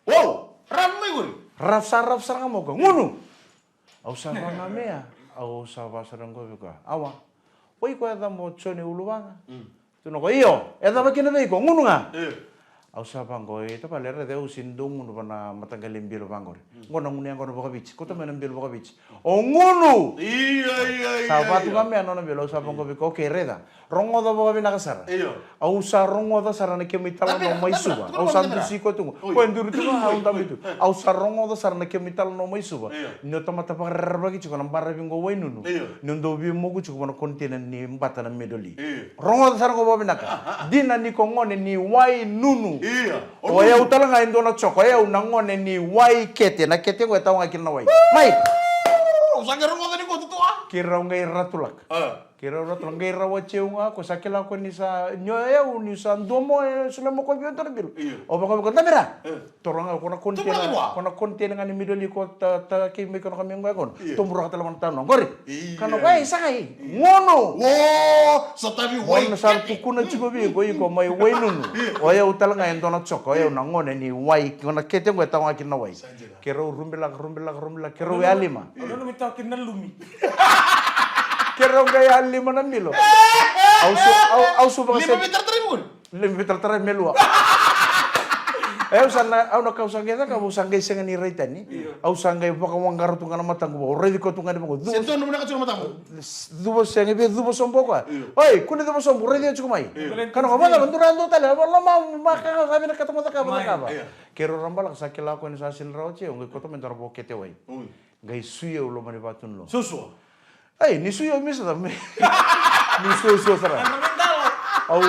Wow! Rafu mai qori. Rafu, sa rafu sara ga mai o koya. Gunu! Au sa va ga mai ya, au sa va sara qo vei koya. Awa. O iko e yacamuni o Jone Uluvaga? Mm. Tukuna o koya, io, e cava kina vei iko? Gunu ga. Io. Au sa vaqo, e tavale, raica au sega ni dau gunu vua na mataqali bilo vaqori. Mm. Qo na gunu yaqona vakaviti. Kauta mai na bilo vakaviti. O gunu! Io, io, io. Sa vatu ga mai ya na nona bilo, au sa vaqo vei koya, okay, raica. Rogoca vakavinaka sara. Io. Au sa rogoca sara na kemu italanoa mai Suva. Au sa dusi koya tu qo. Oi. Koya e duri tu ga, au dabe tu. Oi. Au sa rogoca sara na kemu italanoa mai Suva. Io. Ni o tamata vakarerevaki tiko na baravi qo Wainunu. Io. Ni o dau veimuku tiko vua na container ni bata na Middle East. Io. Rogoca sara qo vakavinaka. Ah, ah. Dina ni ko gone ni Wainunu. Io. O yau tale ga e dua na joko, o yau na gone ni Waikete. Na kete qo e tawa ga kina na wai. Mai. Au sa qai rogoca ni ko tutua. Keirau qai ratulaka. Ah. Keirau ratou qai rawa tiko ga, ko sa kila ko ni sa, ni o yau, ni sa dua mo, e, sula mo ko via dua na bilo. Io. O vaka vaka, Damira. E. Toro ga, ko na container, ko na container ga ni Middle East ko ta, ta kei mai ko na kami qo ya ko na. Io. Tobu raka tale mo na tano. Qori. Io. Kana ko, e, sa kai. Io. Gunu. Wo, sa tavi wai. Gunu sa tukuna tiko vei iko, iko mai Wainunu. Io. O yau tale ga e dua na joko, o yau na gone ni wai, ko na kete qo e tawa ga kina na wai. Sa dina. Keirau rubilaka, rubilaka, rubilaka, keirau yalima. Io. Au nanuma e tawa kina na lumi. Keirau qai yalima na bilo. Au su, au, au su vaka lima se veitaratara i vukuna. Lima veitaratara me lua. E, au sa na, au na ka au sa qai caka, au sa qai sega ni rai tani. Io. Au sa qai vakawaqara tu ga na mataqu, au raici koya tu ga ni vaqo. Se donu vinaka tu na mataqu. Cuva sega, via cuva sobu o koya. Io. Oi, kua ni cuva sobu, raici au tiko mai. Io. Kana ko, vacava, dua na dua tale, au loma, ma ka, ka, vinakata mo cakava, cakava. Io. Keirau rabalaka, sa kila ko ni sa sega ni rawa tiko, qai kauta mai dua na vo kete wai. Oi. Qai sui au loma ni vatunuloa. Suasua. Ai, ni sui au, mi sa me. Ni suasua sara. Au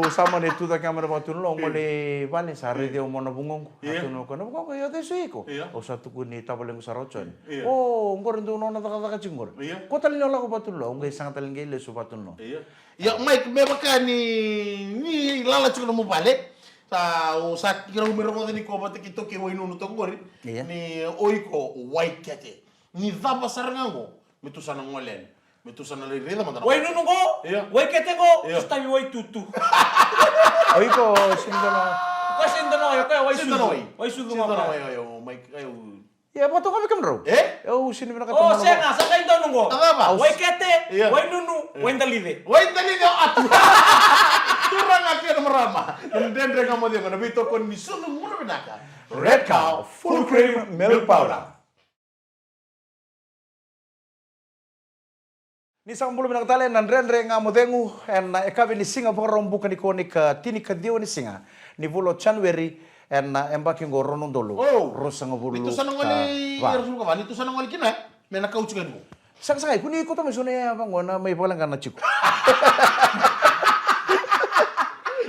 sa mani tu cake ga mai na vatunuloa, au gole i vale, sa raici au mai na vugoqu. Io. A tukuna ko na vugoqu, io, o cei sui iko? Io. Au sa tukuni tavalequ sara o Jone. Io. O, qori dua na nona cakacaka tiko qori. Io. Ko tale ni o lako vatunuloa, au qai saga tale qai lesu vatunuloa. Io. Ia, Mike, me vaka ni, ni lala tiko nomu vale. Sa, o sa keirau mai rogoca ni ko vata kei taukei Wainunu toka qori. Io. Ni o iko Waikete. Ni cava sara ga qo, me tou sa na gole yani. Me tou sa na lai raica mada na Wainunu qo, io, Waikete qo, io, tou sa tavi Waitutu. O iko, sega ni dua na. Ko sega ni dua na wai, o koya Waisucu. Sega ni dua na wai. Waisucu qo. Sega ni dua na wai, io, Mike, io. Ia, vakatoka vei kemudrau? E? Au sega ni vinakata. O, sega, sa qai donu qo. Cava? Au. Waikete, io, Wainunu, io, Waidalice. Waidalice, o atu. Turaga kei na marama. Na Dredre Ga Mo Cegu, na veitokoni ni sucu bula vinaka. Red Cow, full cream milk powder. Ni sa bula vinaka tale na Dredre Ga Mo Cegu, ena yakavi ni siga Vakaraubuka nikua, na ika tinikaciwa ni siga ni vula o January, ena yabaki qo rua na udolu ruasagavulu ka va. Ni tou sa na gole kina, me na kauti ga ni qo. Saka, saka, kua ni kauta mai so na yaya vaqo na mai vakaleqa na tiko.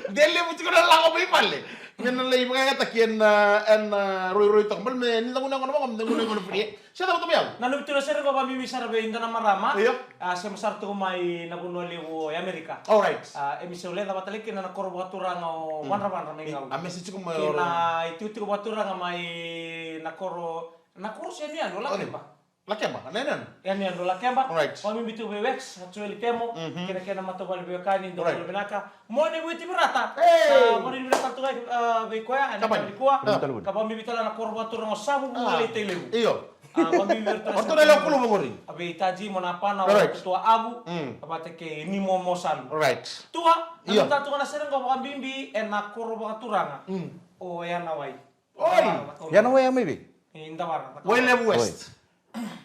De levu tiko na lako mai vale. Me na lai vakayagataki ena, ena roiroi toka. Bale me ni da gunu yaqona vaqo, me da gunu yaqona free. Se cava toka mai au? Na noqu tu na sere qo vakabibi sara vei dua na marama. Io. A, sema sara tiko mai na vanua levu o Amerika. All right. A, e mi se leca vata leki na, na koro vakaturaga o Vadravadra mai Gau. A, me se tiko mai. Kei na itikotiko vakaturaga mai na koro, na koro se ni anu, Lakeba. Lakeba, na yanuyanu. Yanuyanu Lakeba. Right. Vakabibi tu vei Wax, Joeli Temo, kei na kena matavuvale veiwekani, dou bula vinaka. Mone Vueti Virata. Hey! Sa mone ni vinaka tu ga, a, vei koya, ena kava nikua. Ka vakabibi tale na koro vakaturaga o Savu, Vugalei, Tailevu. Io. A, vakabibi vei iratou na lewe kulu vaqori. A, vei Taji, Mona Pana, o Kutua Avu. A, vata kei Nimo Mosalu. Right. Tua, na tu ga na sere qo vakabibi ena koro vakaturaga o Yanawai. Oi! Yanawai a mai vei? Wailevu West.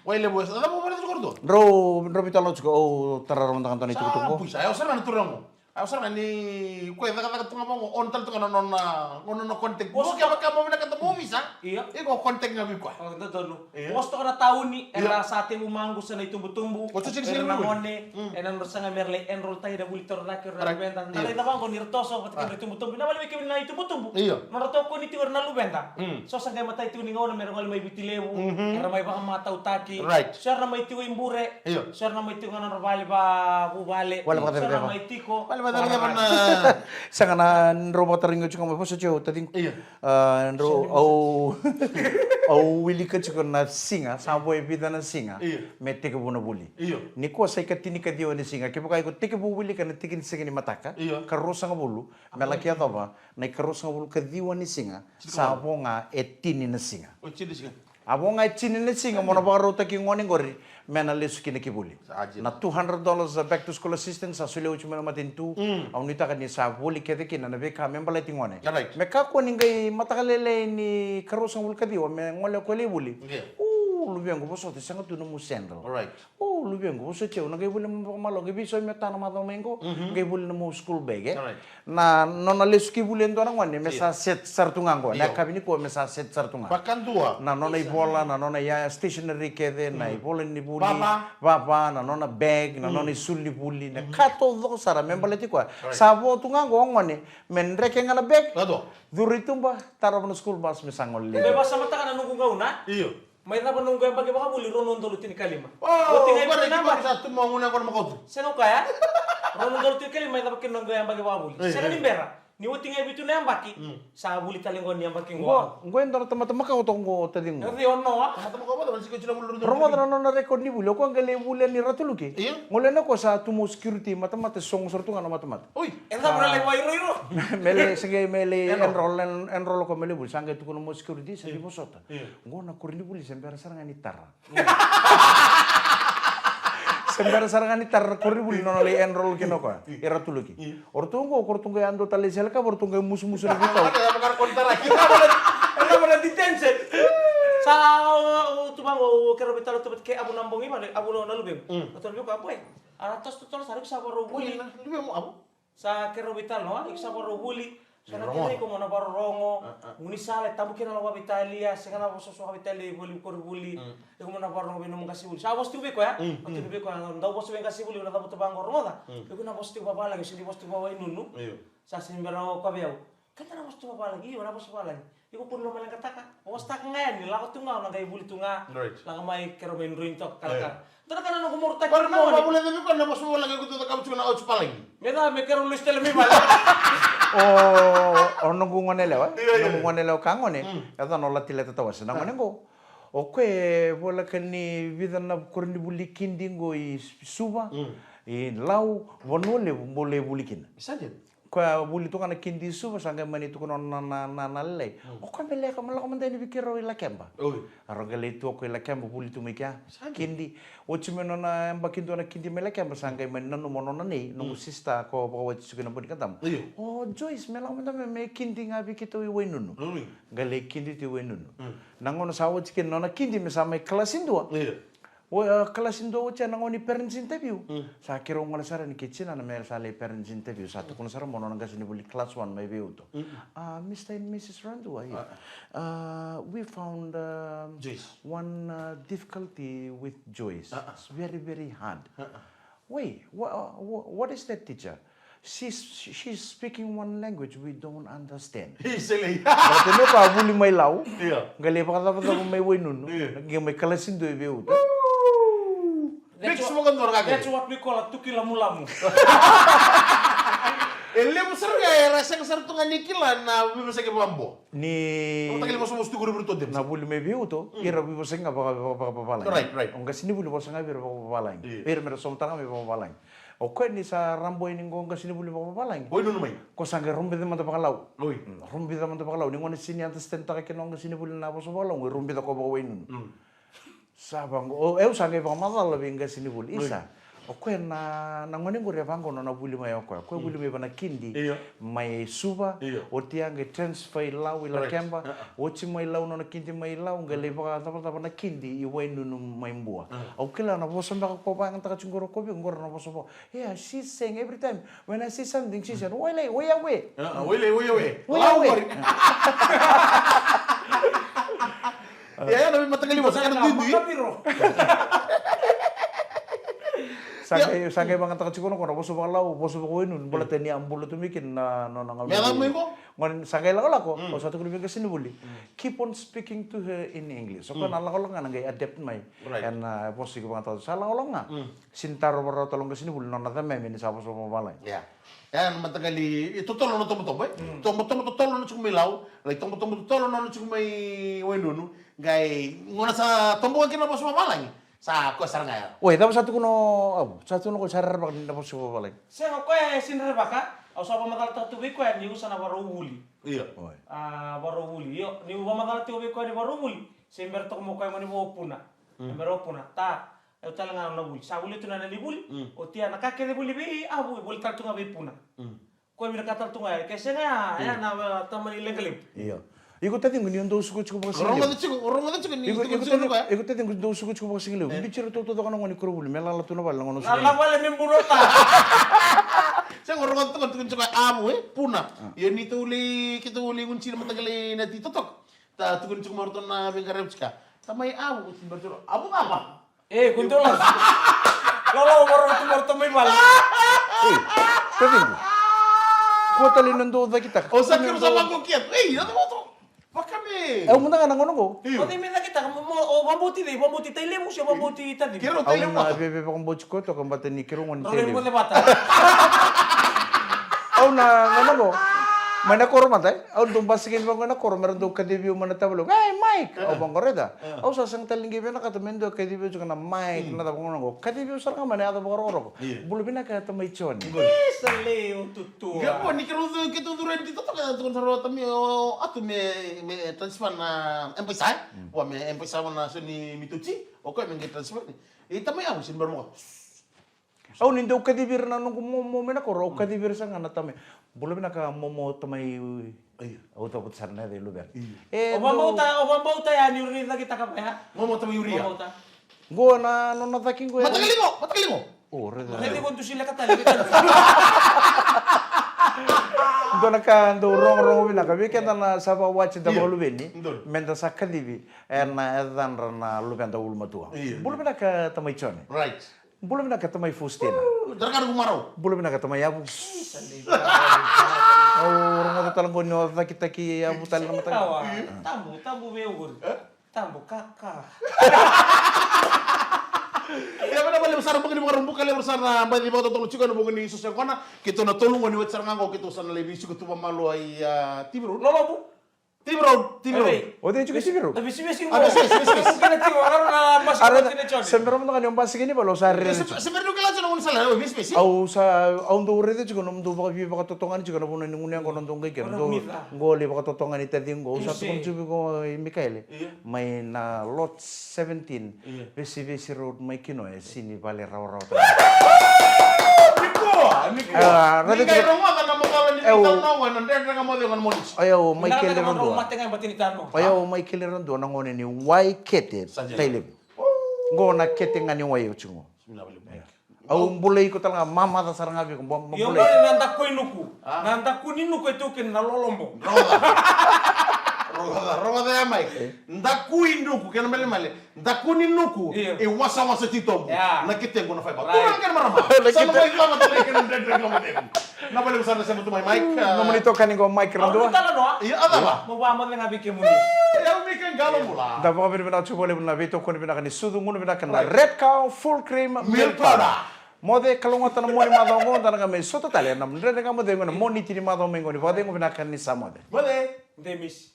Wailevu West. Cava mo vale tu koro tu? Drau, drau veitalanoa tiko, au tara rawa mada ga dua na itukutuku. Sa pusa, au sara na turaga. Au sara ni koya cakacaka tu ga vaqo, on tale tu ga na nona, nona contact. Mo kevaka mo vinakata mo visa. Io. Iko contact ga vei koya. O, dodonu. Io. Vosa toka na tauni, era sa tevu maqu sa na itubutubu. Era na gone, ena nodra saga mera lai enroll taki na vuli toro cake, era na luveda. Na lai cava qo ni ra toso vata kei na itubutubu. Na vale vei kemuni na itubutubu. Io. Nodra tokoni tiko era na luveda. So sa qai matai tiko ni gauna mera gole mai Viti Levu, era mai vakamatautaki. Right. So era na mai tiko i bure. Io. So era na mai tiko ga na nodra vale vakavuvale. Vale vakacevaceva. So era na mai tiko. Vale vakacevaceva na. Sega na drau vakatarogi oti ga mai vosa tiko, taciqu. Io. A, drau, au, au wilika tiko na siga, sa vo e vica na siga. Io. Me tekivu na vuli. Io. Nikua sa ikatini ka ciwa ni siga, kevaka iko tekivu wilika na tiki ni siga ni mataka. Io. Ka ruasagavulu, me laki yacova, na ikaruasagavulu ka ciwa ni siga, sa vo ga e tini na siga. O tini na siga. A vo ga e tini na siga, mo na vakarautaki gone qori, me na lesu kina ki vuli. Na two hundred dollars back to school assistance, sa solia oti mai na matanitu, au nuitaka ni sa voli kece kina na veika me baleti gone. Me kakua ni qai mataka lailai ni karuasagavulu ka ciwa, me gole o koya lai vuli. U, luvequ, vosota, sega tu na nomu sandal. O, luvequ, vosoti au, na qai vuli mai vakamalua, qai veisaumi o tana macawa mai qo, qai vuli na nomu school bag, e? Na nona lesu ki vuli e dua na gone, me sa set sara tu ga qo, na yakavi nikua me sa set sara tu ga. Na nona ivola, na nona ya stationery kece, na ivola ni vuli, vava, na nona bag, na nona isulu ni vuli, na ka taucoko sara, me baleti koya. Sa vo tu ga qo o gone, me dreke ga na bag, curu i tuba, tarova na school bus, me sa gole. Me vasamataka na noqu gauna. Io. Mai cava noqu yabaki vakavuli, rua na udolu tinikalima. O, oti ga e vitu na yabaki. Sa tu mo guna ko na makotu. Sega o kaya. Rua na udolu tinikalima, mai cava kina noqu yabaki vakavuli. Sega ni bera. Ni oti ga e vitu na yabaki. Sa vuli tale qo ni yabaki qo. Qo, qo e dua na tamata makawa toka qo, taciqu. Oti o Noa. Rogoca na nona record ni vuli. O koya qai lai vuli ni Ratu Luke. Io. Gole na koya sa tu mo security, matamata, sogo sara tu ga na matamata. Oi. E cava na lai vairoiro? Me lai, se qai me lai enroll, enroll o koya me lai vuli. Sa qai tukuna mo security, sa qai vosota. Qo na koronivuli se bera sara ga ni tara. Se bera sara ga ni tara na koronivuli, nona lai enroll kina o koya. E Ratu Luke. O ratou qo, o ratou qai yadua tale i sele ka, o ratou qai musumusu na veikau. Sa o tu vaqo, o keirau veitalanoa tu vata kei Avu na bogi vale, Avu na luvequ. Ratou na veikau, boy. A toso totolo sara, iko sa vakarau vuli. Sa keirau veitalanoa, iko sa vakarau vuli. Sa na kena iko mo na vakarorogo. Gaunisala e tabu kina na vakaveitalia, sega na vosavosa vakaveitalia e vuli koronivuli. Iko mo na vakarorogo vei nomu qasenivuli. Sa vosa tiko vei koya. Vosa tiko vei koya, dau vosa vei qasenivuli, na cavuta vaqo, rogoca. Iko na vosa tiko vavalagi, sega ni vosa tiko vavainunu. Sa sega ni bera o koya vei au. Keda na vosa tu vavalagi, io, na vosa vavalagi. Iko kua ni lomaleqataka. Vosataka ga yani, lako tu ga, o na qai vuli tu ga. Lako mai, keirau mai droini toka, kalakala. Dua na ka na noqu marautaki. Kua ni mo vavule, dua na ka na vosa vavalagi, iko tu cakava tu na oti palagi. Me cava, me keirau lesu tale mai vale. O, o noqu gonelewa, e? Io, io. Noqu gonelewa ka gone, e yacana o Latileta Tawase. Na gone qo, o koya e voleka ni vica na koronivuli kidi qo i Suva, i Lau, Vanua Levu, bau lai vuli kina. Sa dina. Koya vuli tu ga na kidi i Suva, sa qai mani tukuna na, na, na, na lalai. O koya me lako, me lako mada yani vei keirau i Lakeba. Oi. A rau qai lai tu o koya i Lakeba, vuli tu mai kea. Sa dina. Kidi, oti mai nona yabaki dua na kidi mai Lakeba, sa qai mani nanuma o nona nei, noqu sister ko vakawati tiko na Bonikadamu. Io. O Joyce, me lako mada me, me kidi ga vei keitou i Wainunu. Oi. Qai lai kidi tu i Wainunu. Na gauna sa oti kina nona kidi me sa mai kalasi dua. Io. O, e, kalasi dua oti ya na gauna ni parents interview. Sa keirau gole sara yani kei tinana me sa lai parents interview. Sa tukuna sara mai o nona qasenivuli class one mai Veiuto. A, Mister and Missus Radua, io. A, we found, um, one, uh, difficulty with Joyce. It's very, very hard. Wait, wha-, wha-, what is that, teacher? She's, she's speaking one language we don't understand. Isele. Baleta me koya a vuli mai Lau. Io. Qai lai vakacavacava mai Wainunu. Io. Qai mai kalasi dua e vei uta. That's what, that's what we call a tuki lamulamu. E levu sara ga era sega sara tu ga ni kila na veivosaki vakabua. Ni na vuli mai vei uto, ira veivosaki ga vaka, vaka, vakavavalagi. Right, right. O qasenivuli vosa ga vei ira vakavavalagi. Io. Vei ira mera somataga mai vakavavalagi. O koya ni sa rabo yani qo qasenivuli vakavavalagi. Wainunu mai. Ko sa qai robica mada vakalau. Oi. Mm, robica mada vakalau. Ni gona sini understand taka kina o qasenivuli na vosa vakalau, qai robica ko vakawainunu. Mm. Sa vaqo, o, eu sa qai vakamacala vei qasenivuli. Oi. Isa, o koya na, na gone qori e vaqo nona vuli mai o koya. O koya vuli mai vana kidi. Io. Mai Suva. Io. Oti ya qai transfer i Lau i Lakeba. Oti mai Lau nona kidi mai Lau, qai lai vakacavacava na kidi i Wainunu mai Bua. Au kila na vosa beka ko vakayagataka tiko qori ko vei, qori na vosa vaka. Yeah, she's saying every time when I say something, she said, "Wailei, waiawe." Wailei, waiawe. Waiawe. Lau qori. Ia, ia, na veimataqali vosa, ka na duidui. Sa qai, sa qai vakayagataka tiko na ko na vosa vakalau, vosa vakawainunu, baleta ni a bula tu mai kina na nona gauna. Me yaco mai qo? Gona sa qai lakolako, au sa tukuna vei qasenivuli. Keep on speaking to her in English. O koya na lakolako ga na qai adapt mai. Right. Ena vosa iko vakayagataka. Sa lakolako ga. Sini taro vakarau tale o qasenivuli nona cameme ni sa vosa vakavalagi. Ia. Ia, na mataqali, e totolo na tobotobo, e? Tobotobo totolo na tiko mai Lau, lai tobotobo totolo na tiko mai Wainunu, qai gona sa tobo ga kina na vosa vakavalagi. Sa koya sara ga ya. Oi, cava sa tukuna o Avu? Sa tukuna o koya sa rerevaka ni na vosa vakavalagi. Sega, o koya e sini rerevaka, au sa vakamacalataka tu vei koya niu sa na vakarau vuli. Io. Oi. A, vakarau vuli, io. Niu vakamacala tiko vei koya ni vakarau vuli, se bera toka mo koya goni vou o Puna. E bera o Puna, ta, au tale ga na vuli. Sa vuli tu na nani vuli. Oti ya na ka kece vuli vei Avu, e vuli tale tu ga vei Puna. Koya vinakata tu ga ya, ke sega ya, ya na, a, tamani leqa levu. Io. Iko taciqu ni o dau suka tiko vakasigalevu. Rogoca tiko, rogoca tiko ni iko, iko taciqu, iko taciqu dau suka tiko vakasigalevu. Bici ira tautautaka na gone ni koronivuli me lala tu na vale na gone o suka. Lala vale me bulota. Sega, rogoca tiko, tiko, tiko, Avu, e, Puna. Ia ni tou lai, keitou lai gunu tiko na mataqali na ti totoka. Ta tukuni tiko mai ratou na veiqaravi tiko. Tamai Avu, ko tiko mai ratou. Avu cava? E, ko dou lasu. Lolo, varo tu varo tu mai vale. E, taciqu. Ko tale na dou cakitaka. O sa kiro sa vaqo kia. E, na dou tu. Vakame. E, au mada ga na gauna qo. Io. O cei me cakitaka, mo, mo, o vabauti cei, vabauti Tailevu se vabauti Taciqu? Kiro Tailevu. Au na veve vakabauti koya toka bata ni kiro goni Tailevu. Au na gauna qo. Mai na koro mada, e? Au dau basika ni vaqo na koro, mera dau kacivi au mai na tavalevu. Ei, Mike! Au vaqo raica. Au sa sega tale ni qai vinakata me dua kacivi au tiko na Mike, na cava gauna qo. Kacivi au sara ga mai na yaca vakarokoroko. Bula vinaka tamai Joni. Isa lei o tutua. Qai vua ni keirau curu, keitou curu yani tiko toka, tukuna sara o tamai o Atu me, me transfer na Embassy. Vua me Embassy vua na so ni mitoti. O koya me qai transfer ni. E tamai au, sini bera mo. Au ni dau kacivi ira na noqu momo mai na koro, au kacivi ira sara ga na tamai. Bula vinaka momo tamai. Io. Au cavuta sara na yaca i luvena. Io. E, o vabauta, o vabauta ya ni uri cakitaka vaya. Momo tamai Uria. Vabauta. Qo na nona caki qo ya. Mataqali qo, mataqali qo. O, raica. Raica qo dusi leka tale. Dua na ka dau rogorogo vinaka vei keda na sa vakawati da vakaluveni. Meda sa kacivi ena yacadra na luveda ulumatua. Io. Bula vinaka tamai Joni. Right. Bula vinaka tamai Faustina. Drakana ku marau. Bula vinaka tamai Avu. Au rogoca tale qo ni o cakitaki Avu tale na mataka. Tabu, tabu vei au qori. Tabu kaka. Ia, vena vale sara bogi ni vakarau buka levu sara na baci vakatotolo tiko ena bogi ni soso yaqona. Keitou na tolu qo ni weti sara ga qo keitou sa na lai veisiko tu vamalua i, a, Tivi Road. Lolovu. Tivi Road, Tivi Road. O cei tiko i Tivi Road? Na vesivesi qo. A, vesivesi, vesivesi. Kena tiko, karo na basi kena Joni. Se bera mada ga ni o basi kina i vale, au sa rere tiko. Se bera ni o kila tiko na gaunisala, o vesivesi. Au sa, au dau raica tiko, nomudou vakavi vakatotogani tiko na vanua ni gunu yaqona dou qai kina. Dou qo lai vakatotogani taci qo. Au sa tukuna tiko vei iko i Mikaele. Mai na lot seventeen. Vesivesi Road mai kina e sini vale rawarawa tale. Nikua, nikua. A, ni qai rogoca na macala ni veitalanoa qo ena Dredre Ga Mo Cegu ena Moniti. Oya o Maikele Radua. Oya o Maikele Radua na gone ni Waikete, Tailevu. Qo na kete ga ni wai oti qo. Au bulai iko tale ga, mamaca sara ga vei iko, bulai. Io, na daku i nuku. Na daku ni nuku e tu kina na lolobo. Rogoca, rogoca ya, Mike. Daku i nuku, kena malemale. Daku ni nuku, Io. E wasawasa titobu. Ya. Na ketequ na faiva. Right. Kura na kena marama. Ole Sa na kete- mai lava tale kena dredre kila mo cegu. Na vale usa na sema tu mai, Mike. Nomuni tokani qo Mike Radua. Ia, a cava? Mo vamoce ga vei kemuni. Ia, mi ke galo mula. Da vakavinavinaka tiko vakalevu na veitokoni vinaka ni sucu gunu vinaka na Red Cow Full Cream Milk Powder. Moce kalougata na Moniti macawa oqo, da na qai mai sota tale na Dredre Ga Mo Cegu ena Moniti ni macawa mai qo. Ni vakacegu vinaka, ni sa moce. Moce. Demis.